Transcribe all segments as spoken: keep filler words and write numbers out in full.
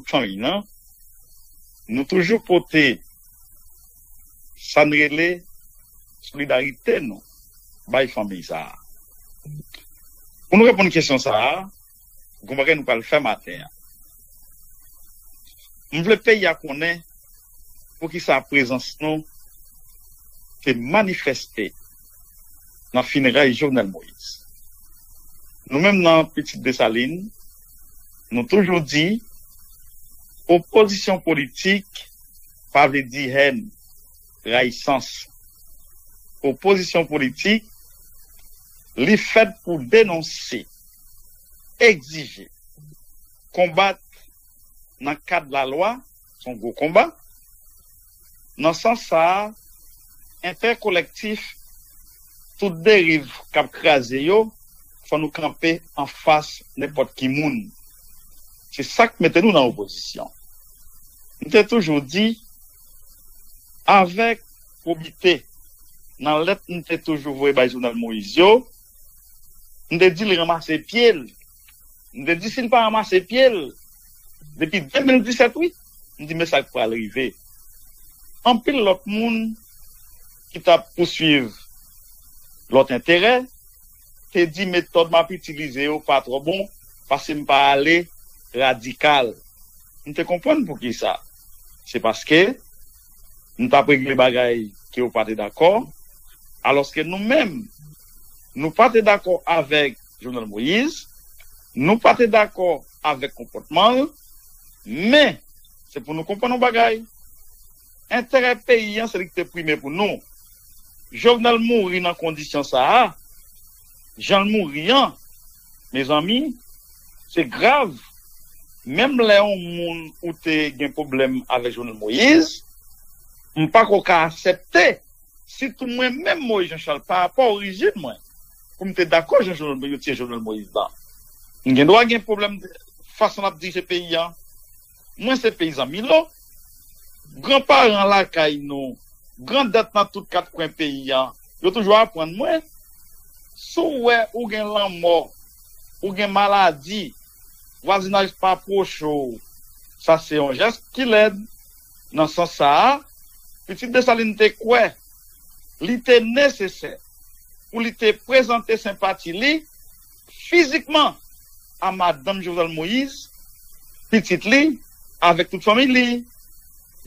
fanmiy lan, nou toujou pote sa n rele solidarite nou bay fanmiy sa a. Pou nou reponn kesyon sa a, gon bagay nou pral fè maten an. M vle peyi a konnen poukisa prezans nou te manifeste nan fineray Jovenel Moïse. Nou menm nan Pitit Desalin, nou toujou di, opozisyon politik pa vle di hèn, rayisans. Opozisyon politik, li fèt pou denonse, egzije, konbat nan kad lalwa, se yon gwo konba. Nan sans sa a, enterè kolektif, tout deriv k ap kraze yo, fò nou kanpe anfas nenpòt ki moun. Se sa k mete nou nan opozisyon. M te toujou di, avèk pwobite nan lèt m te toujou voye bay Jovenel Moïse yo, m te di l ranmase pye l. M te di si l pa ranmase pye l, depi de mil disèt, wi, m di men sa k pral rive. Anpil lòt moun ki t ap pouswiv lòt enterè te di metòd m ap itilize yo pa twò bon, paske m pa ale radikal. M te konprann poukisa. Se paske m t ap regle bagay ke yo pa te dakò, alòske nou menm, nou pa te dakò avèk Jovenel Moïse, nou pa te dakò avèk konpòtman l, men se pou nou konprann yon bagay, enterè peyi an se li ki te prime pou nou. Jovenel mouri nan kondisyon sa a, jan l mouri an, mezanmi, se grav. Menm lè yon moun ou te gen pwoblèm avèk Jovenel Moïse, m pa ko ka aksepte, sitou mwen menm Moïse Jean Charles, pa rapò orijin mwen, pou m te dakò jan Jovenel, yo tiye Jovenel Moïse la. M gen dwa gen pwoblèm fason l ap dirije peyi an. Mwen se peyizan Milo. Granparan lakay nou, grandèt nan tout kat kwen peyi an, yo toujou aprann mwen, si w wè ou gen lanmò, ou gen maladi, vwazinaj pa pwoche w, sa se yon jès ki lèd. Nan sans sa a, Pitit Desalin te kwè li te nesesè pou li te prezante senpati li fizikman a madanm Jovenel Moïse, pitit li, avèk tout fanmi li.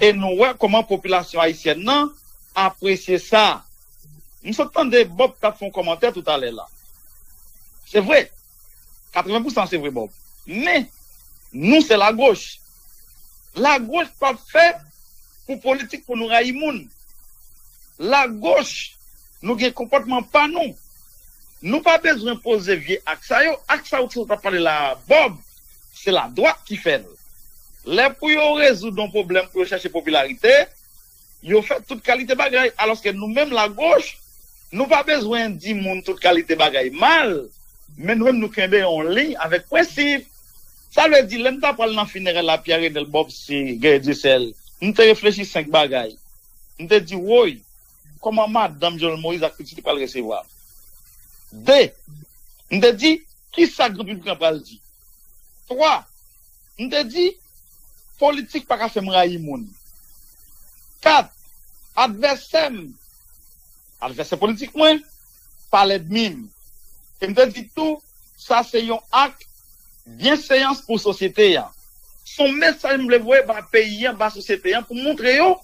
E nou wè kòman popilasyon ayisyèn nan apresye sa. M sot tande Bob t ap fè yon kòmantè toutalè la. Se vre, katreven pousan se vre, Bob. Men, nou se lagoch. Lagoch p ap fè pou politik pou nou rayi moun. Lagoch, nou gen konpòtman pa nou. Nou pa bezwen poze vye ak sa yo. Ak sa ou t ap pale la a, Bob, se ladwat ki fè l. Lè pou yo rezoud yon pwoblèm, pou yo chèche popilarite, yo fè tout kalite bagay. Alòske nou menm lagoch, nou pa bezwen di moun tout kalite bagay mal, men nou menm nou kenbe yon liy avèk prensip. Sa vle di, lè m ta pral nan finerèl la Pierre Renel Bob se Guerrier Dieuseul, m te reflechi senk bagay. M te di, woy, kòman madanm Jovenel Moïse ak pitit li pral resevwa m? De, m te di, kisa gran piblik lan pral di? Twa, m te di, politik pa ka fè m rayi moun. Kat, advèsè m, advèsè politik mwen, pa lènmi m. E m te di tou, sa se yon ak byenveyans pou sosyete a. Se yon mesaj m vle voye ba peyi an, ba sosyete an, pou montre yo,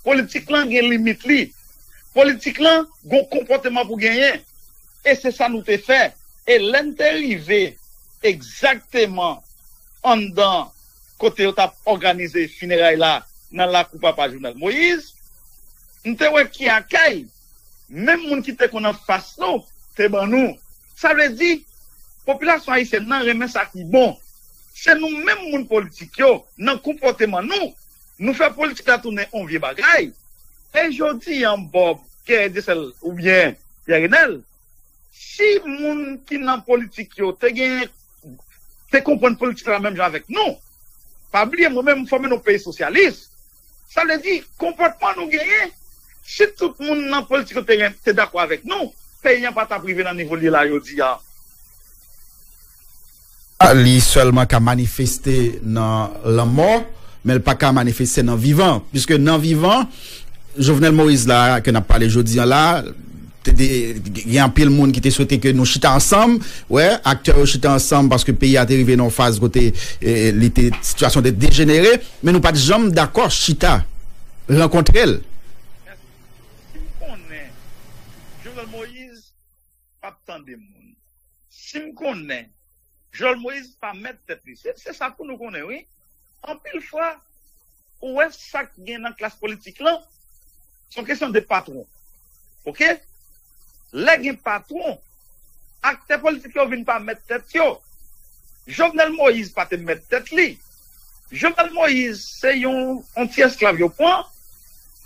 politik lan gen limit li. Politik lan gon konpòteman pou genyen. E se sa nou te fè. E lè n te rive egzakteman anndan kote yo t ap òganize fineray la nan lakou papa Jovenel Moïse, m te wè ki akèy menm moun ki te konn anfas nou te ban nou. Sa vle di, popilasyon ayisyèn nan renmen sa ki bon. Se nou menm moun politik yo, nan konpòteman nou, nou fè politik la tounen yon vye bagay. E jodi a, Bob, Guerrier Dieuseul oubyen Pierre Renel, si moun ki nan politik yo te gen, te konprann politik la menm jan avèk nou, pa bliye mwen menm m fòme nan yon peyi sosyalis. Sa vle di, konpòtman nou genyen, si tout moun nan politik yo te, te dakò avèk nou, peyi an pa t ap rive nan nivo l ye la jodi a. Li sèlman ka manifeste nan lanmò, men l pa ka manifeste nan vivan. Piske nan vivan, Jovenel Moïse la, ke n ap pale jodi a la, te, te, gen anpil moun ki te swete ke nou chita ansanm, wè, aktè yo chita ansanm paske peyi a te rive nan yon faz kote, e, li te, sitiyasyon te dejenere, men nou pa t janm dakò chita, rankontre l. Si m konnen Jovenel Moïse p ap tande moun, si m konnen Jovenel Moïse pa mèt tèt li, se, se sa pou nou konnen, wi. Anpil fwa, ou wè sa k gen nan klas politik lan, se yon kesyon de patwon. Oke? Lè gen patwon, aktè politik yo vin pa mèt tèt yo. Jovenel Moïse pa te mèt tèt li. Jovenel Moïse se yon, yon ti esklav yo pran,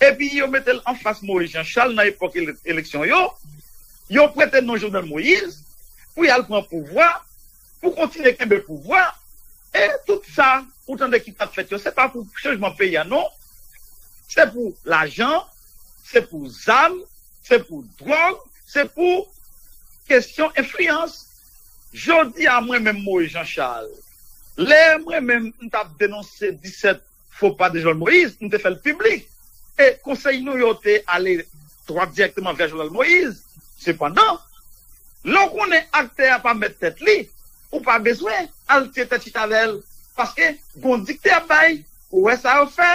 epi yo mete l anfas Moïse Jean Charles nan epòk ele- eleksyon yo. Yo prete non Jovenel Moïse pou y al pran pouvwa, pou kontinye kenbe pouvwa. E tout sa ou tande ki t ap fèt yo, se pa pou chanjman peyi a non. Se pou lajan, se pou zam, se pou dwòg, se pou kesyon enfliyans. Jodi a mwen menm Moïse Jean Charles, lè mwen menm m t ap denonse disèt fo pa de Jovenel Moïse, m te fè l piblik. E konsèy nou yo te ale dwat dirèkteman vè Jovenel Moïse. Sepandan, lè w konnen aktè a pa mèt tèt li, ou pa bezwen al tire tèt chita avè l. Paske gon dikte ap bay, ou wè sa yo fè,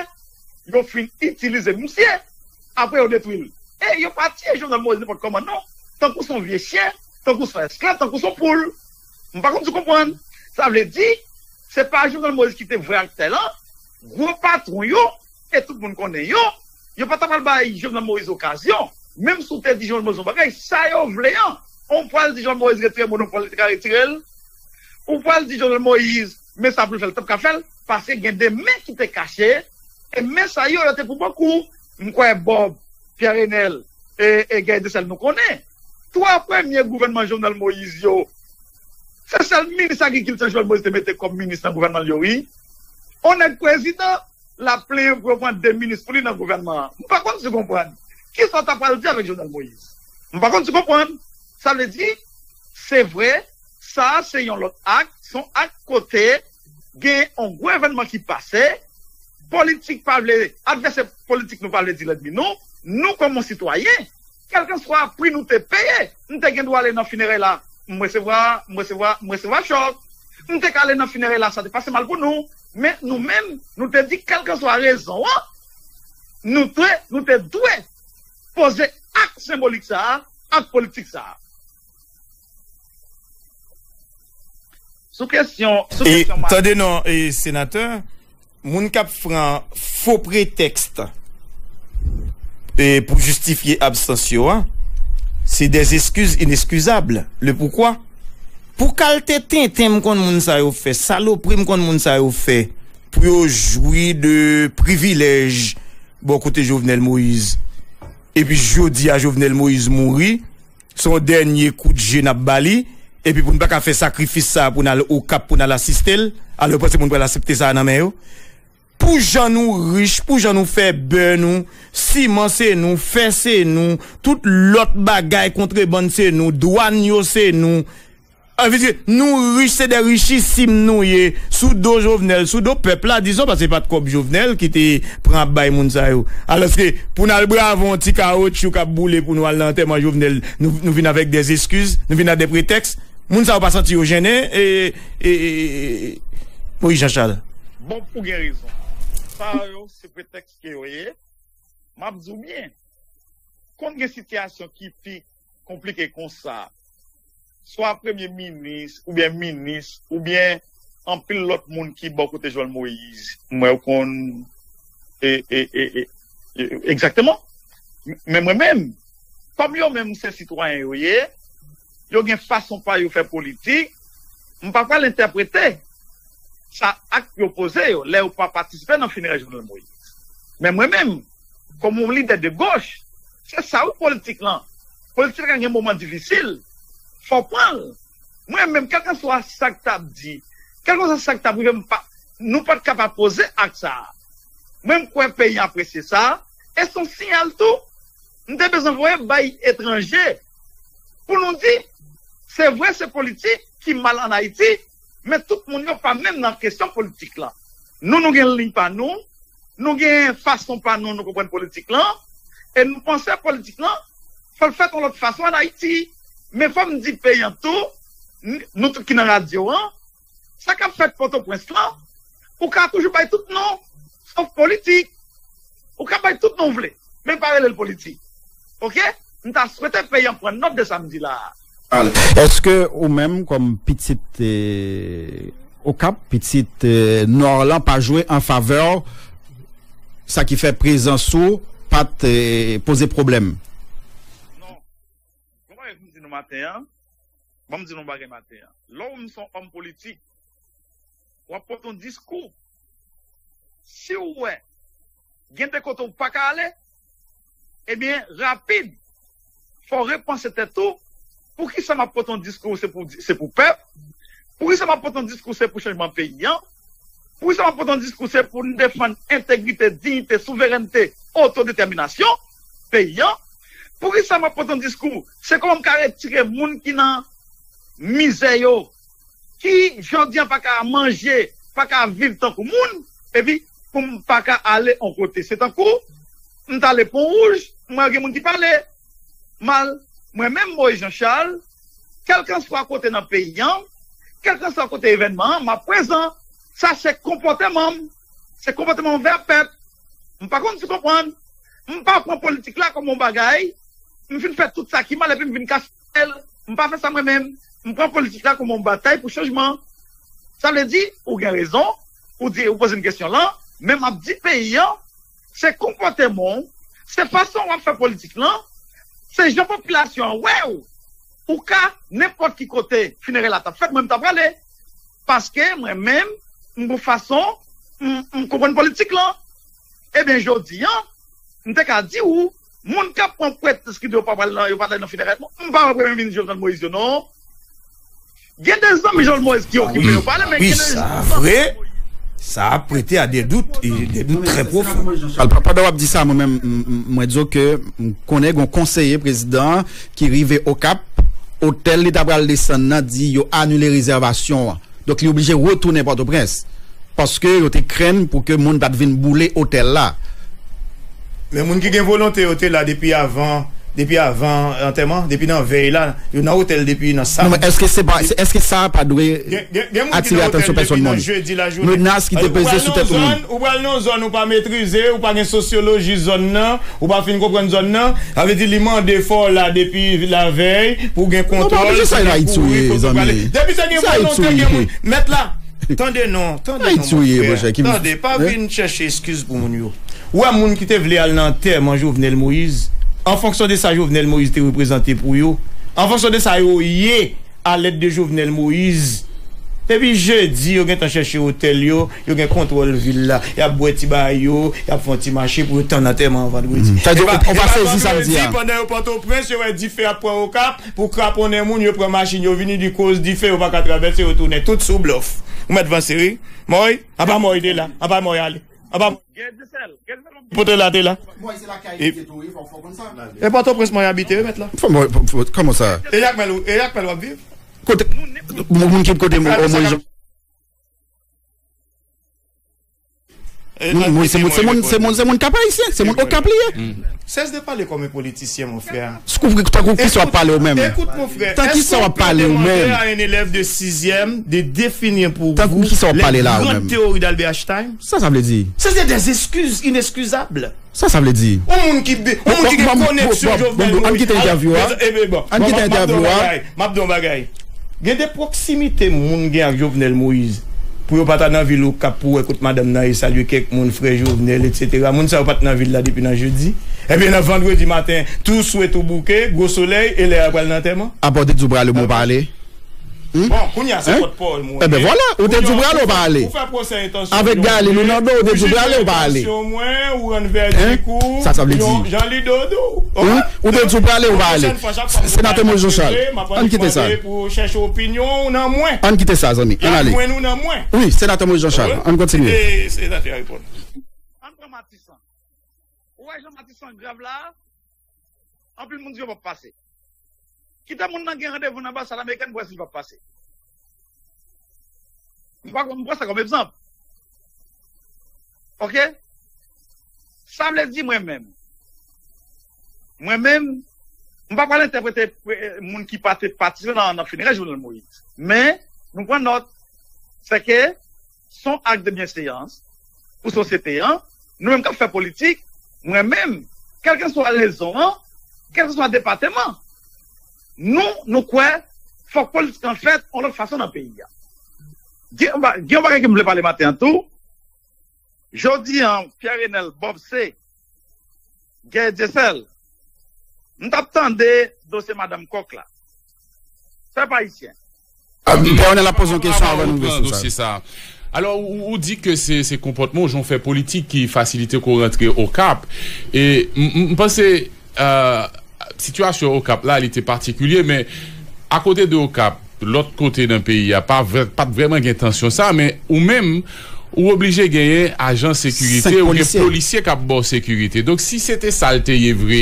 yo fin itilize misye, apre yo detwi l. E yo pa tiye Jovenel Moïse nenpòt kòman non, tankou se yon vye chen, tankou se yon esklav, tankou se yon poul. M pa konn si w konprann. Sa vle di, se pa Jovenel Moïse ki te vrè aktè lan, gwo patwon yo, e tout moun konnen yo, yo pa ta pral bay Jovenel Moïse okazyon. Menm si w te di Jovenel Moïse yon bagay, sa yo vle an, ou pral di Jovenel Moïse retire monopòl li te ka retire l, ou pral di Jovenel Moïse, men sa pou l fè l t ap ka fè l, paske gen de men ki te kache, e men sa yo, yo te pou bòkou. M kwè Bob, Pierre Renel, e, e Guy Dessalines nou konnen. Twa premye gouvènman Jovenel Moïse yo, se sèl minis agrikilti Jovenel Moïse te mete kòm minis nan gouvènman l yo, wi. On nèg prezidan, l ap plenyen pou yo pran de minis pou li nan gouvènman an. M pa konn si w konprann. Kisa w ta pral di avèk Jovenel Moïse? M pa konn si w konprann. Sa vle di, se vre, sa a se yon lòt ak, se yon ak kote gen yon gwo evènman ki pase, politik pa vle, advèsè politik nou pa vle di lènmi nou, nou kòm yon sitwayen, kèlkanswa pri nou te peye, m te gen dwa ale nan finerèy la, m resevwa, m resevwa, m resevwa chòk. M te ka ale nan finerèy la, sa te pase mal pou nou, men nou menm, nou te di kèlkanswa rezon an, nou te, nou te dwe poze ak senbolik sa a, ak politik sa a. Sou kesyon, sou E kesyon ma- tande non, e, senatè, moun k ap pran fo pretèks e, pou jistifye absans yo a, se des excuses inexcusables. Le pourquoi? Pou kalte tenten m konn moun sa yo fè, salopri m konn moun sa yo fè, pou yo jwi de privilèj bò kote Jovenel Moïse. Epi jodi a Jovenel Moïse mouri, se yon dènye kout je n ap ba li, epi pou n pa ka fè sakrifis sa a pou n al Okap pou n al asiste l, alò w panse moun pral aksepte sa a nan men yo? Pou jan nou rich, pou jan nou fè bè nou, siman se nou, fè se nou, tout lòt bagay kontrebann se nou, dwàn yo se nou. Anvi di, nou rich, se de richisim nou ye, sou do Jovenel, sou do pèp la, dizon, paske se pa t kòb Jovenel ki te pran ap bay moun sa yo. Alòske, pou n al brave yon ti kawotchou k ap boule pou nou al nan antèman Jovenel, nou, nou vin avèk de eskiz, nou vin ak de pretèks. Moun sa yo pa santi yo jennen, e, e, e, e, Moïse Jean Charles? Bon, ou gen rezon. Sa yo, se pretèks ke yo ye. M ap di w byen, konn gen sitiyasyon ki pi konplike konsa. Swa premye minis, oubyen minis, oubyen anpil lòt moun ki bò kote Jovenel Moïse, m wè yo konn, e, e, e, e, e, egzakteman. Men mwen menm, kòm yo menm se sitwayen yo ye, yo gen fason pa yo fè politik, m pa pral entèprete sa ak yo poze yo lè yo pa patisipe nan finerèy Jovenel Moïse. Men mwen menm, kòm yon lidè de goch, se sa wi politik lan. Politik lan gen moman difisil, fò w pran l. Mwen menm, kèlkanswa sa k t ap di, kèlkanswa sa k t ap rive, m pa, nou pa t kapab poze ak sa a. Mwen, m kwè peyi an apresye sa a, e se yon siyal tou. M te bezwen voye bay etranje pou nou di, se vre, se politik ki mal ann Ayiti, Men tout moun yo pa menm nan kesyon politik lan. Nou, nou gen liy pa nou, nou gen fason pa nou nou konprann politik lan, e nou panse politik lan, fò l fèt yon lòt fason ann Ayiti. Men fò m di peyi an tou, n- nou tout ki nan radyo an, sa k ap fèt Pòtoprens lan, ou ka toujou bay tout non, sof politik. Ou ka bay tout non w vle, men pa rele l politik. Oke? M ta swete peyi an pran nòt de sa m di la a. Èske ou menm kòm pitit eh, Okap, pitit eh, Nò lan pa jwe an favè sa ki fè prezans ou pa t eh, poze pwoblèm? Non. Bon bagay pou m di nou maten an. Ban m di nou bagay maten an. Lè w menm se yon òm politik, w ap pote yon diskou. Si w wè gen de kote w pa ka ale, ebyen, rapid, fò w repanse tèt ou. Poukisa m ap pote yon diskou se pou, se pou pèp? Poukisa m ap pote yon diskou se pou chanjman peyi an? Poukisa m ap pote yon diskou se pou n defann entegrite, diyite, souverènte, otodetèminasyon peyi an? Poukisa m ap pote yon diskou se kòman m ka retire moun ki nan mizè yo, ki jodi an pa ka manje, pa ka viv tankou moun, epi pou m pa ka ale yon kote. Se tankou m t ale Pon Wouj, m wè gen moun ki pale mal. Mwen menm, Moyiz Jan Chal, kèlkanswa kote nan peyi an, kèlkanswa kote evènman an, m ap prezan. Sa se konpòteman m. Se konpòteman m anvè pèp. M pa konn si w konprann. M pa pran politik la kòm yon bagay. M fin fè tout sa ki mal epi m vin kase l. M pa fè sa mwen menm. M pran politik la kòm yon batay pou chanjman. Sa vle di, ou gen rezon, ou di, ou poze m kesyon lan, men m ap di peyi an, se konpòteman w, se fason w ap fè politik lan, se jan popilasyon an wè w. Ou ka, nenpòt ki kote finerè la t ap fèt, mwen m ta prale. Paske mwen menm, m gon fason m, m konprann politik lan. Ebyen, jodi an, m te ka di w, moun k ap pran pretèks ki di yo pa pral nan, yo pa t al nan finerè, m pa wè premye minis Jovenel Moïse yo non. Gen de zanmi Jovenel Moïse ki okipe yo pale, men gen de zanmi Moïse. Sa ap prete a de dout, e de dout trè pwofon. Pandan w ap di sa, mwen menm, mwen di w ke m konnen gen yon konseye prezidan ki rive Okap, otèl li ta pral desann nan di yo anile rezèvasyon an. Donk, li oblije retounen Pòtoprens. Paske yo te krenn pou ke moun pa t vin boule otèl la. Men moun ki gen volonte yo te la depi avan depi avan antèman, depi nan vèy la, yo nan otèl depi nan sa. Non, men èske se pa, èske sa pa dwe atire atansyon pèsòn moun? Menas ki te peze sou tèt moun. Ou pral nan zòn ou pa metrize, ou pa gen sosyoloji zòn nan, ou pa fin konprann zòn nan, sa vle di li mande fò w la depi lavèy pou w gen kontwòl, pou w gen kouri, pou w pale. Depi se gen volonte, gen moun. Mèt la, tande non, tande non, mon frè. Tande, pa vin chèche eskiz pou moun yo. Ou wè moun ki te vle al nan antèman Jovenel Moïse, an fonksyon de sa Jovenel Moïse te reprezante pou yo, an fonksyon de sa yo ye, a lèd de Jovenel Moïse. Depi jedi, yo gentan chèche otèl yo, yo gen kontwòl vil la. Y ap bwè ti bagay yo, y ap fè yon ti mache pou yo tann antèman an vandredi. Sa vle di, ou pa sezi sa m di a. Pandan yo Pòtoprens, yo wè dife ap pran Okap, pou kraponnen moun, yo pran machin, yo vini di koz dife, yo pa ka travèse, yo tounen. Tout sou blòf. Ou mèt vanse, wi. Mòy, apa Mòy te la, apa Mòy ale. Apa Mòy. Pote la, te la. E Pòtoprens Mòy abite, wi, mèt la. Kòman sa? E Jakmèl, e Jakmèl w ap viv? Kote, moun ki kote Mòy Jan. Mwen, se moun, se moun, se moun, se moun Kap Ayisyen, se moun Okap li ye. Sès de pale kòm yon politisyen, mon frè. Tankou kisa w ap pale ou menm? Tankou kisa w ap pale ou menm? A un élève de sixième de définir pour vous les grandes théories d'Albert Einstein. Sa sa vle di? Ce sont des excuses inexcusables. Sa sa vle di? Yon moun ki, yon moun ki gen koneksyon Jovenel Moïse. Ann kite entèvyou a. Ann kite entèvyou a. M ap di yon bagay. Gen de pwoksimite moun gen ak Jovenel Moïse. Pou yo pa ta nan vil Okap pou wè kot madanm nan ye, salye kèk moun, frè Jovenel, etsetera. Moun sa yo pa t nan vil la depi nan jedi. Ebyen, nan vandredi maten, tou swe, tou bouke, gwo solèy, e lè a pral nan antèman. Apa w te di w prale, men w pa ale? Bon, kounye a se pòtpawòl mwen. Ebyen vwala, ou te di w prale, w pa ale. Avèk Gaëlle Lounardo, ou te di w prale, w pa ale. Ou rann vèdik ou, jan li do di w. Ou te di w prale, w pa ale. Senatè Moïse Jean Charles, ann kite sa. Pou chèche opinyon ou nan mwen. Ann kite sa, zanmi. Ann ale. Wi, Senatè Moïse Jean Charles, ann kontinye. Senatè a reponn. Ann pran Matisan. Ou wè jan Matisan grav la a? Anpil moun di yo p ap pase. Kite moun nan gen randevou nan anbasad amerikèn pou wè si l p ap pase. M pa konn, m pran sa kòm egzanp. Oke? Sa vle di mwen menm. Mwen menm, m pa pral entèprete, eh, moun ki pa te patisipe nan, nan fineray Jovenel Moïse. Men, nou pran nòt, se ke se yon ak de byenseyans pou sosyete an. Nou menm k ap fè politik, mwen menm, kèlkeswa rezon an, kèlkeswa depatman, nou, nou kwè fòk politik lan fèt yon lòt fason nan peyi a. Gen yon ba-, gen yon bagay ke m vle pale maten an tou. Jodi an, Pierre Renel, Bob C, Guerrier Dieuseul, m t ap tande dosye madanm Kòk la. Pèp ayisyen. Ah, Pierre Renel ap poze yon kesyon avan nou rive sou sa. Alò, ou, ou di ke se, se konpòtman w, jan w fè politik ki fasilite ke w rantre Okap. E m, m, m panse, euh, sitiyasyon Okap la, li te patikilye, men akote de Okap, lòt kote nan peyi a, pa vrè, pa t vrèman gen tansyon sa, men ou menm, ou oblije genyen ajan sekirite, ou gen polisye k ap ba w sekirite. Donk, si se te sa l te ye vre,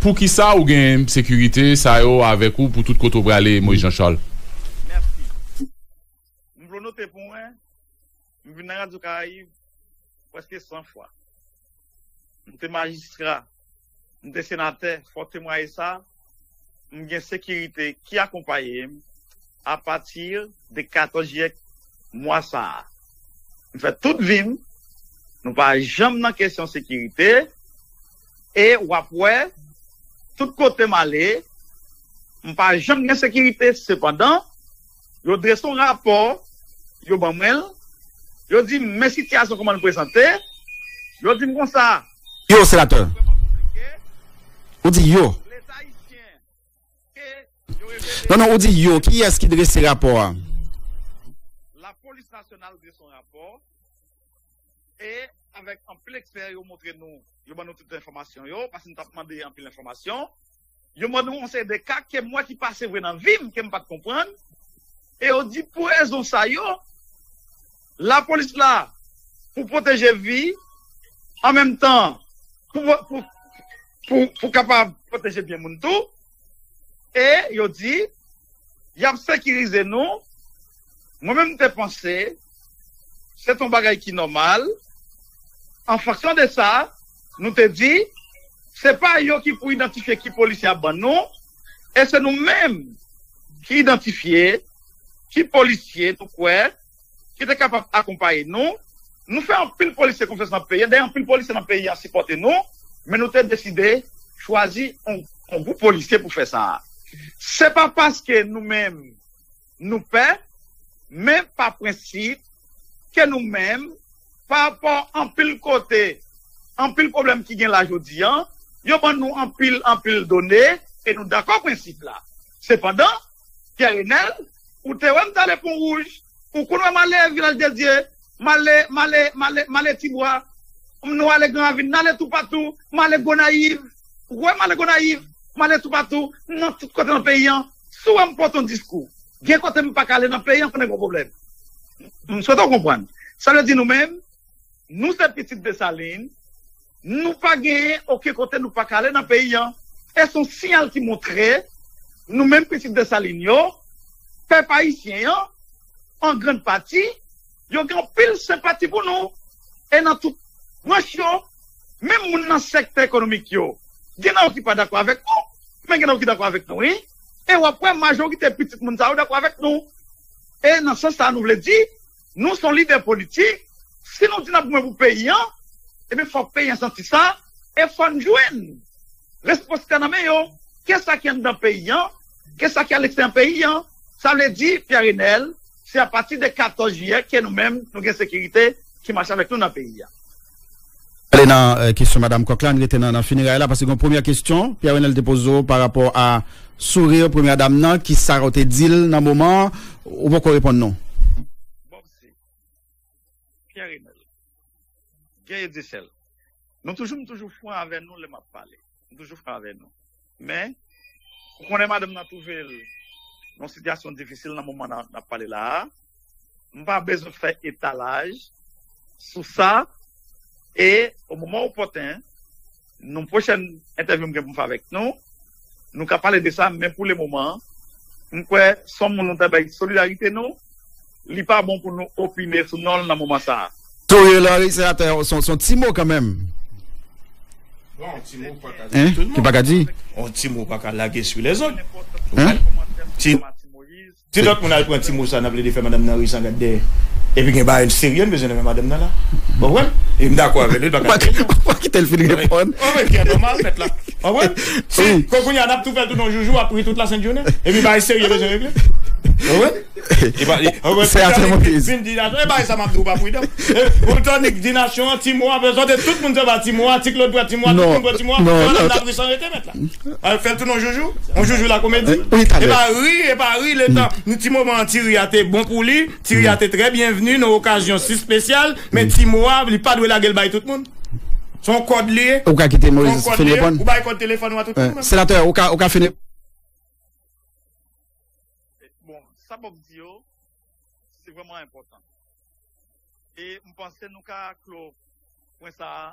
poukisa ou gen sekirite sa yo avèk ou pou tout kote w prale, Moïse Jean Charles? Mèsi. M vle w note pou mwen, m vin nan Radyo Karayib prèske san fwa. M te majistra, m te senatè, fò w temwaye sa, m gen sekirite ki akonpaye m apati de katòz jiyè mwa sa a. M fè tout vi m, nou pa janm nan kesyon sekirite, e w ap wè, tout kote m ale, m pa janm gen sekirite, sepandan, yo drese yon rapò, yo ban mwen l, yo di m men sitiyasyon kòman l prezante, yo di m konsa. Yo, senatè. Ou di yo. Non, non, ou di yo. Kiyès ki drese rapò a? Lapolis nasyonal drese yon rapò. E avèk anpil ekspè, yo montre nou, yo ban nou tout enfòmasyon yo, paske nou t ap mande anpil enfòmasyon. Yo mande nou yon seri de ka ke m wè ki pase vre nan vi m, ke m pa t konprann. E yo di pou rezon sa yo, lapolis la, pou pwoteje vi, an menm tan, pou, pou, pou, pou kapab pwoteje byen moun tou. E yo di, y ap sekirize nou. Mwen menm, m te panse se t yon bagay ki nòmal. An fonksyon de sa, nou te di, se pa yo ki pou idantifye ki polisye y ap ban nou, e se nou menm ki idantifye ki polisye nou kwè ki te kapab akonpaye nou. Nou fè anpil polisye konfyans nan peyi a. Dayè, anpil polisye nan peyi a sipòte nou, men nou te deside chwazi yon, yon gwoup polisye pou fè sa a. Se pa paske nou menm nou pè, men pa prensip ke nou menm, pa rapò anpil kote, anpil pwoblèm ki gen la jodi an, yo ban nou anpil, anpil done, e nou dakò prensip la. Sepandan, Pierre Renel, ou te wè m t ale Pon Wouj, ou konn wè m ale Vilaj de Dye, m ale, m ale, m ale, m ale Tibwa, nou ale Gran Ravin, n ale toupatou, m ale Gonayiv, ou wè m ale Gonayiv, m ale toupatou, nan tout kote nan peyi an. Si w wè m pote yon diskou, gen kote m pa ka ale nan peyi an, konnen gen yon pwoblèm. M swete w konprann. Sa vle di nou menm, nou se pitit Desalin, nou pa genyen okenn kote nou pa ka ale nan peyi an. E se yon siyal ki montre nou menm pitit Desalin yo, pèp ayisyen an, an grann pati, yo gen anpil senpati pou nou. E nan tout branch yo, menm moun nan sektè ekonomik yo, gen nan yo ki pa dakò avèk nou, men gen nan yo ki dakò avèk nou, wi. E w ap wè majorite pitit moun sa yo dakò avèk nou. E nan sans sa, nou vle di, nou se yon lidè politik, si nou di n ap goumen pou peyi an, ebyen fòk peyi an santi sa, e fò n jwenn responsabilite nan men yo, ke sa ki anndan peyi an, ke sa ki aleksteryè peyi an. Sa vle di, Pierre Renel, se apati de katòz jiyè ke nou menm, nou gen sekirite ki mache avèk nou nan peyi a. Ale nan, eh, kesyon Madanm Kòk la, n rete nan, nan fineray la, paske gen yon premyè kesyon, Pierre Renel te poze w pa rapò a souri premyè dam nan, ki sa w te di l nan moman an, ou poko reponn non. Pierre Renel, Guerrier Dieuseul. Nou toujou, m toujou fran avè nou lè m ap pale. M toujou fran avè nou. Men, ou konnen madanm nan twouve l nan yon sitiyasyon difisil nan moman n ap pale la a. M pa bezwen fè etalaj sou sa. E, o moman opòten, nan pwochèn entèvyou m gen pou m fè avèk nou, nou ka pale de sa, men pou le moman, m kwè se yon moun nou ta bay solidarite nou, Li pa bon pou nou opine sou non l nan moman sa a. Touye Larry, senatè, se yon ti mo kanmenm. Bon, ti mo pa ka Hein? Ki pa ka di? On ti mo pa ka lage sou lèzòt. Hein? Ti ti lòt moun al pran ti mo sa n ap lede fè madanm nan ri san gad dèyè. Epi gen bagay serye n bezwen nan men madanm nan la. Ou konprann? E m dakò avè l, li pa ka Pa kite l fin reponn. Ou konprann? Ki nòmal mèt la. Ou konprann? Si kounye a n ap tou fè l tounen joujou ap ri tout la sent jounen. Epi bagay serye bezwen regle. Ou konprann? Senatè Moïse. Vin di nasyon. E bagay sa m ap di w pa pridan. Ou tannik di nasyon an ti mo a bezwen de tout moun se pa ti mo a ti klod pran ti mo a tout moun pran ti mo a. Madanm nan ap ri san rete mèt la. Al fè l tounen yon joujou. Yon joujou la komedi. Wi, talè. E pa ri, e pa ri letan. Ni ti moman an ti ri a te bon pou li. Ti ri a te trè byenvni nan okazyon si espesyal. Men ti mo a li pa dwe lage l bay tout moun. Se yon kòd li ye. Ou ka kite Moïse fin reponn? Ou bay kòd telefòn ou a tout moun. Senatè, ou ka, ou ka fin reponn? Bon, sa m ap di yo, se vrèman enpòtan. E m panse nou ka klo pwen sa a.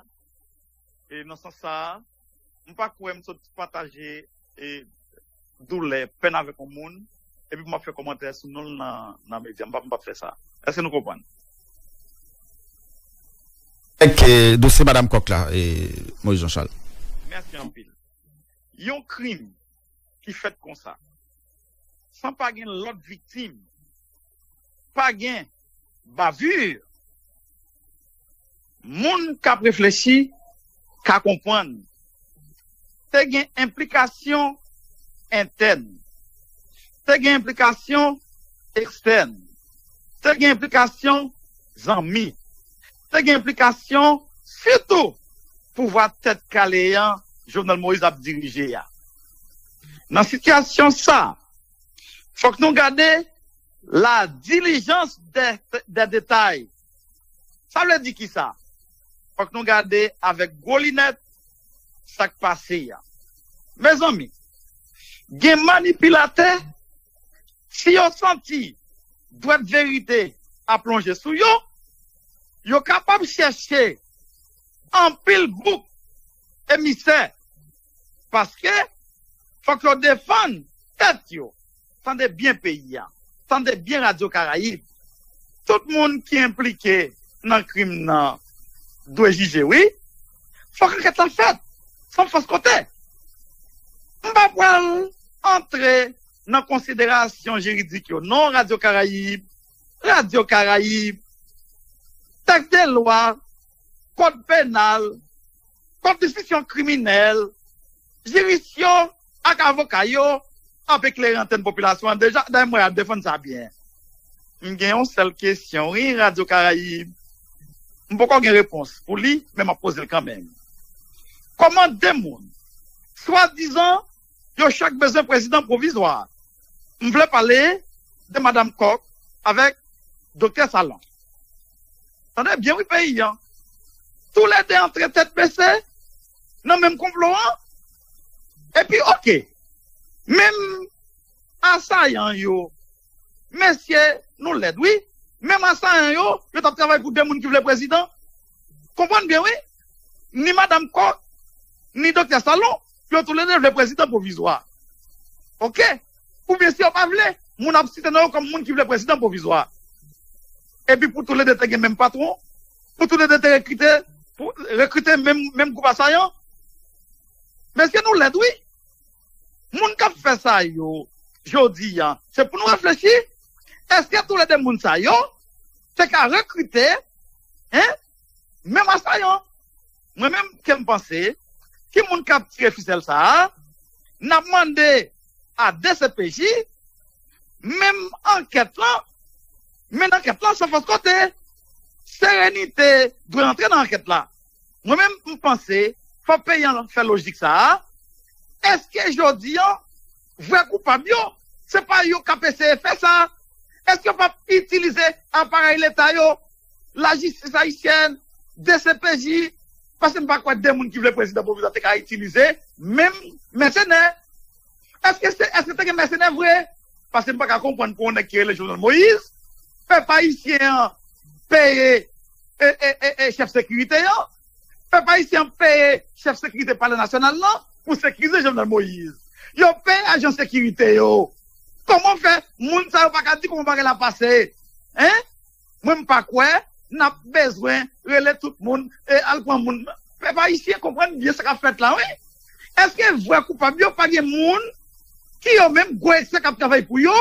E nan sans sa a, m pa kwè m sot pataje e doulè, pèn avèk yon moun, epi m ap fè kòmantè sou non l nan, nan medya. M p ap, m p ap fè sa. Èske nou konprann? Èk dosye Madanm Kòk la, e Moïse Jean Charles. Mèsi anpil. Yon krim ki fèt konsa, san pa gen lòt viktim, pa gen bavure, moun k ap reflechi ka konprann. Te gen enplikasyon entèn, te gen enplikasyon ekstèn, te gen enplikasyon zanmi, te gen enplikasyon sitou pouvwa tèt kale an Jovenel Moïse ap dirije a. Nan sitiyasyon sa, fòk nou gade la diligence des, des détails. Sa vle di kisa? Fòk nou gade avèk gwo linèt sa k pase a. Mezanmi, gen manipilatè, si yo santi dwèt verite ap lonje sou yo, yo kapab chèche anpil bouk emisè, paske fòk yo defann tèt yo. Tande byen peyi a, tande byen Radyo Karayib, tout moun ki enplike nan krim nan dwe jije, wi. Fòk ankèt la fèt san fòs kote. M pa pral antre nan konsiderasyon jiridik yo non, Radyo Karayib, Radyo Karayib, tèks de lwa, kòd penal, kòd dispisyon kriminèl, jiris yo ak avoka yo ap eklere antèn popilasyon an deja. Dayè m wè y ap defann sa byen. M gen yon sèl kesyon wi, Radyo Karayib. M poko gen repons pou li, men m ap poze l kanmenm. Kòman de moun swadizan yo chak bezwen prezidan pwovizwa? M vle pale de Madanm Kòk avèk Doktè Salon. Tande byen wi peyi an. Toulède antre tèt bese nan menm konplo an. Epi oke, menm asayan yo, mesye, nou lèd wi. Menm asayan yo, yo t ap travay pou de moun ki vle prezidan. Konprann byen wi. Ni Madanm Kòk, ni Doktè Salon, yo toulède vle prezidan pwovizwa. Oke? Oubyen si yo pa vle, moun ap site non yo kòm moun ki vle prezidan pwovizwa. Epi pou toulède te gen menm patwon, pou toulède te rekrite, pou rekrite menm, menm gwoup asayan. Mesye, nou lèd wi. Moun k ap fè sa yo jodi a, se pou nou reflechi. Èske toulède moun sa yo te ka rekrite, hein, menm asayan? Mwen menm ke m panse, ki moun k ap tire fisèl sa a? N ap mande a D C P J menm ankèt lan, men ankèt lan san fòs kote. Serenite dwe antre nan ankèt la. Mwen menm, m panse fò peyi an fè lojik sa a. Èske jodi an, vrè koupab yo, se pa yo k ap eseye fè sa? Èske yo p ap itilize aparèy leta yo, lajistis ayisyèn, D C P J? Paske m pa kwè de moun ki vle prezidan pwovizwa te ka itilize menm mèsenè. Èske se, èske te gen mèsenè vre? Paske m pa ka konprann pou yon nèg ki rele Jovenel Moïse, pèp ayisyen an peye e, e, e, e chèf sekirite yo, pèp ayisyen an peye chèf sekirite Palè Nasyonal lan pou sekirize Jovenel Moïse. Yo peye ajan sekirite yo. Kòman fè moun sa yo pa ka di kòman bagay la pase? Hein? Mwen m pa kwè n ap bezwen rele tout moun e al pran moun. Pèp ayisyen, konprann byen sa k ap fèt la, wi. Èske vrè koupab yo pa gen moun ki yo menm gwo eksè k ap travay pou yo,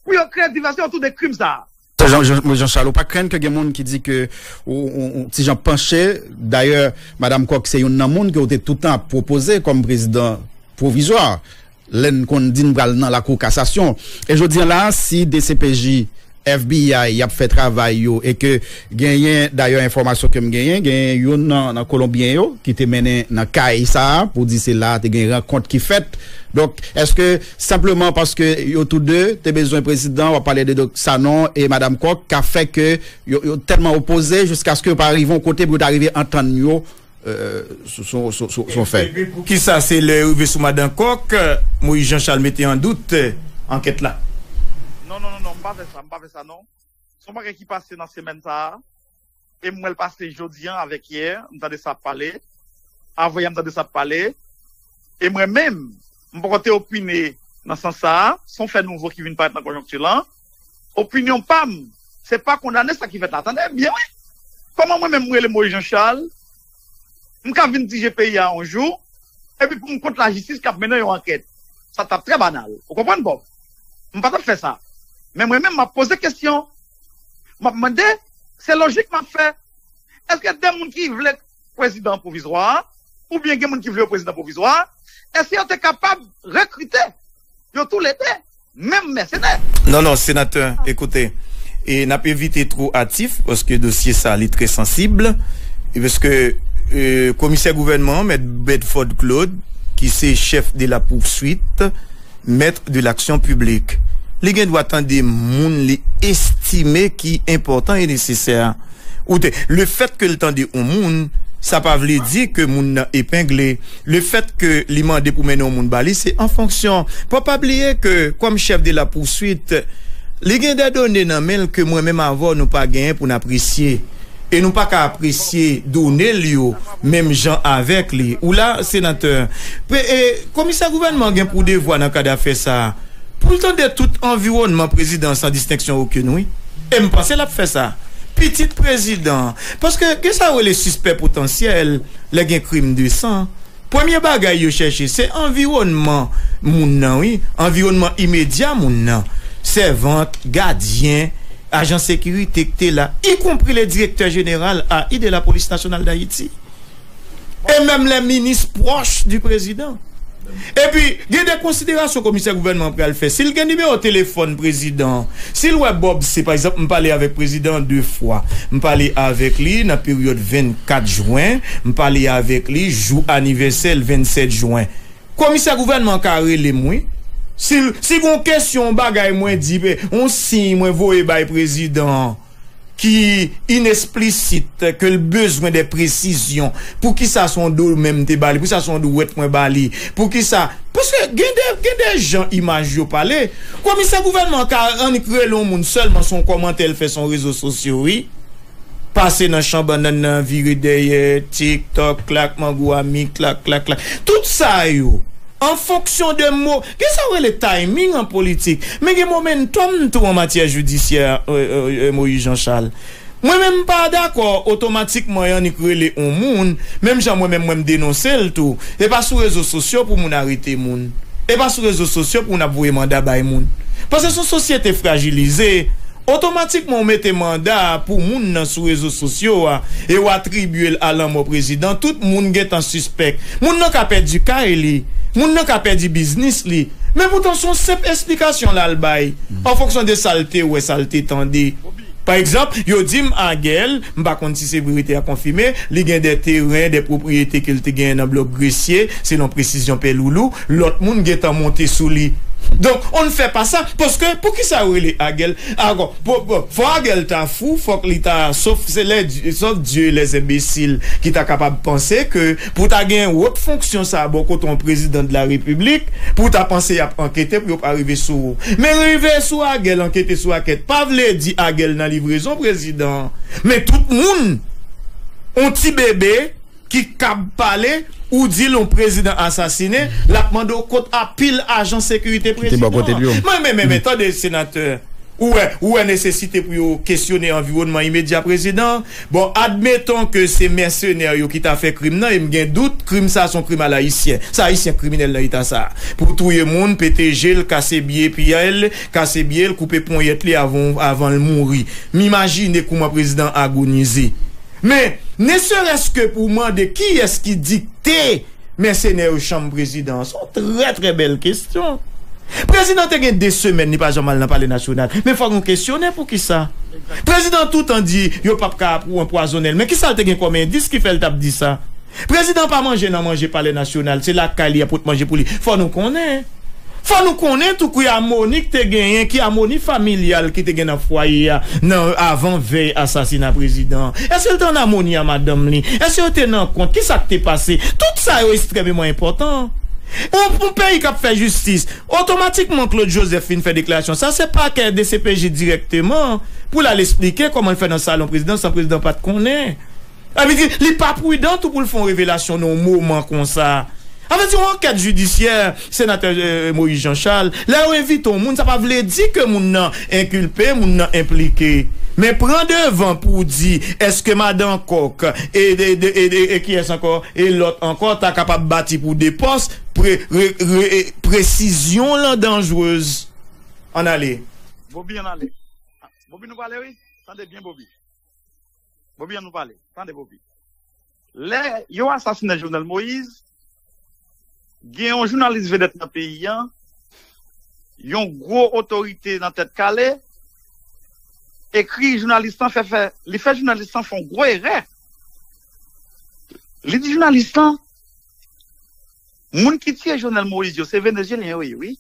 pou yo kreye divèsyon otou de krim sa a? Jean, Jean, Jean Charles, ou pa krenn ke gen moun ki di ke ou, ou, ou ti jan panche, dayè, Madam Kòk se youn nan moun ke ou te toutan ap pwopoze kòm prezidan pwovizwa, lè n konn di n pral nan lakou kasasyon. E jodi a la, si D C P J, F B I, y ap fè travay yo, e ke genyen, dayè, enfòmasyon ke m genyen, genyen youn nan, nan Kolonbyen yo ki te mennen nan kay sa a, pou di se la te gen rankont ki fèt. Donk, èske senpleman paske yo tou de te bezwen prezidan, w ap pale de Dòk Sanon e Madam Kòk, ka fè ke yo, yo tèlman opoze jiskaske yo pa rive yon kote pou yo ta rive antann yo, euh, sou, sou, sou, sou, sou yon fè. Epi poukisa se lè yo rive sou Madan Kòk, Moyiz Jan Chal mete an dout, euh, ankèt la? Non, non, non, non, m pa fè sa, m pa fè sa, non. Se yon bagay ki pase nan semèn sa a, e m wè l pase jodi a avèk yè, m tande sa ap pale, avanyè m tande sa ap pale, e mwen menm, m poko te opine nan sans sa a, se yon fè nouvo ki vin parèt nan konjonkti lan. Opinyon pa m, se pa kondane sa ki fèt la. Tande byen, wi. Kòman mwen menm, m rele Moyiz Jan Chal, m ka vin dirije peyi a yon jou, epi pou m kont lajistis k ap mennen yon ankèt? Sa t ap trè banal. Ou konprann, Bòb? M pa t ap fè sa. Men mwen menm, m ap poze kesyon. M ap mande, se lojik m ap fè. Èske de moun ki vle prezidan pwovizwa a, oubyen gen moun ki vle yo prezidan pwovizwa a, èske yo te kapab rekrite yo toulede, menm mèsenè? Non, non, senatè, ekoute, e n ap evite two atif, paske dosye sa, li trè sansib, e paske, e, komisè gouvènman an, mèt Bedford Claude, ki se chèf de la poursuite, maître de l'action publique, li gen dwa tande moun li estime ki enpòtan e nesesè. Ou te, le fèt ke l tande yon moun, sa pa vle di ke moun nan epengle. Le fèt ke li mande pou mennen yon moun ba li, se an fonksyon. Fò pa bliye ke, kòm chèf de la poursuite, li gen de done nan men l ke mwen menm avè w nou pa genyen pou n apresye. E nou pa ka apresye done l yo menm jan avèk li. Ou la, senatè. Pe-, e, komisè gouvènman gen pou devwa nan kad afè sa a, pou l tande tout anviwònman prezidan an san distenksyon okenn, wi. E m panse l ap fè sa. Pitit prezidan an. Paske gen sa yo rele sispè potansyèl lè gen krim de san. Premye bagay yo chèche, se anviwònman moun nan, wi. Anviwònman imedya moun nan. Sèvant, gadyen, ajan sekirite ki te la, ikonpri le direktè jeneral A I de la Polis Nasyonal Dayiti. E menm lè minis pwòch di prezidan. Epi, gen de konsiderasyon komisè gouvènman an pral fè. Si l gen nimewo telefòn prezidan an, si l wè Bòb se, pa egzanp, m pale avèk prezidan an de fwa. M pale avèk li nan peryòd vennkat jen, m pale avèk li jou anivèsè l vennsèt jen. Komisè gouvènman an ka rele m, wi. Si, si gen yon kesyon, yon bagay mwen di, yon siy mwen voye bay prezidan an, ki inesplisit, ke l bezwen de presizyon. Poukisa se yon do menm te ba li? Poukisa se yon dwèt mwen ba li? Poukisa? Paske gen de, gen de jan imaj yo pale. Komisè gouvènman ka annik rele yon moun sèlman se yon kòmantè l fè sou rezo sosyo, wi. Pase nan chan bannann nan, vire dèyè, TikTok, klak, mango a mi, klak, klak, klak. Tout sa yo, an fonksyon de mo, gen sa yo rele timing an politik, men gen momentum tou an matyè jidisyè, euh, euh, euh, Moyiz Jan Chal. Mwen menm m pa dakò otomatikman y annik rele yon moun, menm jan mwen menm mwen m denonse l tou. E pa sou rezo sosyo pou moun arete moun. E pa sou rezo sosyo pou moun ap voye manda bay moun. Paske se yon sosyete frajilize. Otomatikman ou mete manda a pou moun nan sou rezo sosyo a e ou atribye l a lanmò prezidan, tout moun gentan sispèk. Moun nan ka pèdi kay li, moun nan ka pèdi biznis li. Men poutan se yon senp esplikasyon l al bay, an fonksyon de sa l te wè, sa l te tande. Pa egzanp, yo di m Agèl, m pa konn si se verite a konfime, li gen de teren, de pwopriyete ke l te genyen nan blòk Gresye, selon presizyon Pè Loulou, lòt moun gentan monte sou li. Donk, on ne fait pas ça, paske poukisa yo rele Agèl? Ankò, bon, bon, fò Agèl ta fou, fòk li ta, sof se lè, sof Dieu et les imbéciles, ki ta kapab panse ke pou ta gen wot fonksyon sa a bò kote yon prezidan de la repiblik, pou ta panse y ap ankete pou yo pa rive sou ou. Men rive sou Agèl, ankete sou Agèl, pa vle di Agèl nan livrezon prezidan an. Men tout moun, yon ti bebe ki kab pale, ou di l yon prezidan asasinen, l ap mande w kot a pil ajan sekirite prezidan an. Mwen, men, men, men, tande, senatè. Ou wè, ou wè nesesite pou yo kesyone anviwònman imedya prezidan an? Bon, admeton ke se mèsenè yo ki ta fè krim nan, e m gen dout, krim sa se yon krim alayisyen. Se ayisyen kriminèl nan eta sa a. Pou touye moun, pete je l, kase bye pye l, kase bye l, koupe ponyèt li avan, avan l mouri. M imajine kouman prezidan an agonize. Men, ne serait-ce que pou mande kiyès ki dikte mèsenè yo chanm prezidan an? Se yon trè, trè bèl kesyon. Prezidan te gen de semèn, li pa janm al nan Palè Nasyonal. Men fòk nou kesyone poukisa. Prezidan toutan di yo p ap ka apou-, anpwazonnen l. Men kisa l te gen kòm endis ki fè l t ap di sa? Prezidan pa manje nan manje Palè Nasyonal. Se lakay li y ap pot manje pou li. Fò nou konnen. Fò nou konnen tou ki amoni k te genyen, ki amoni familyal ki te gen nan fwaye a nan avan vèy asasina prezidan an. Èske l te ann amoni a madanm li? Èske yo te nan kont? Kisa k te pase? Tout sa yo ekstrèmeman enpòtan. Yon, yon peyi k ap fè jistis, otomatikman Claude Joseph fin fè deklarasyon sa, se pakè D C P J dirèkteman pou l al esplike kòman l fè nan salon prezidan san prezidan pa t konnen. Sa vle di, li pa pridan tou pou l fè yon revelasyon nan yon moman konsa. Sa vle di, yon ankèt jidisyè, senatè, eh, Moïse Jean Charles, lè yo envite yon moun, sa pa vle di ke moun nan enkilpe, moun nan enplike. Men pran devan pou di, èske madan Kòk e, e, e, e, e, e kiyès ankò? E lòt ankò ta kapab bati pou de pòs, pre-, re-, re-, e, presizyon lan danjrez. Ann ale. Bobi, ann ale. Bobi, nou pale, wi. Tande byen, Bobi. Bobi, ann nou pale. Tande, Bobi. Lè yo asasinen Jovenel Moïse, gen yon jounalis vedèt nan peyi an, yon gwo otorite nan Tèt Kale, ekri jounalis lan, fè, fè, li fè jounalis lan fè yon gwo erè. Li di jounalis lan, moun ki tiye Jovenel Moïse yo, se Venezyelyen yo ye, wi.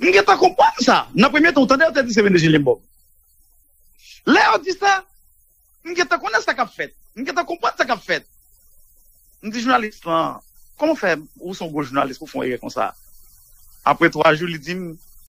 M gentan konprann sa. Nan premye tan, ou tande yo te di se Venezyelyen bòm. Lè yo di sa, m gentan konnen sa k ap fèt. M gentan konprann sa k ap fèt. M di jounalis lan, kòman w fè, ou se yon gwo jounalis, pou w fè yon erè konsa? Apre twa jou, li di m,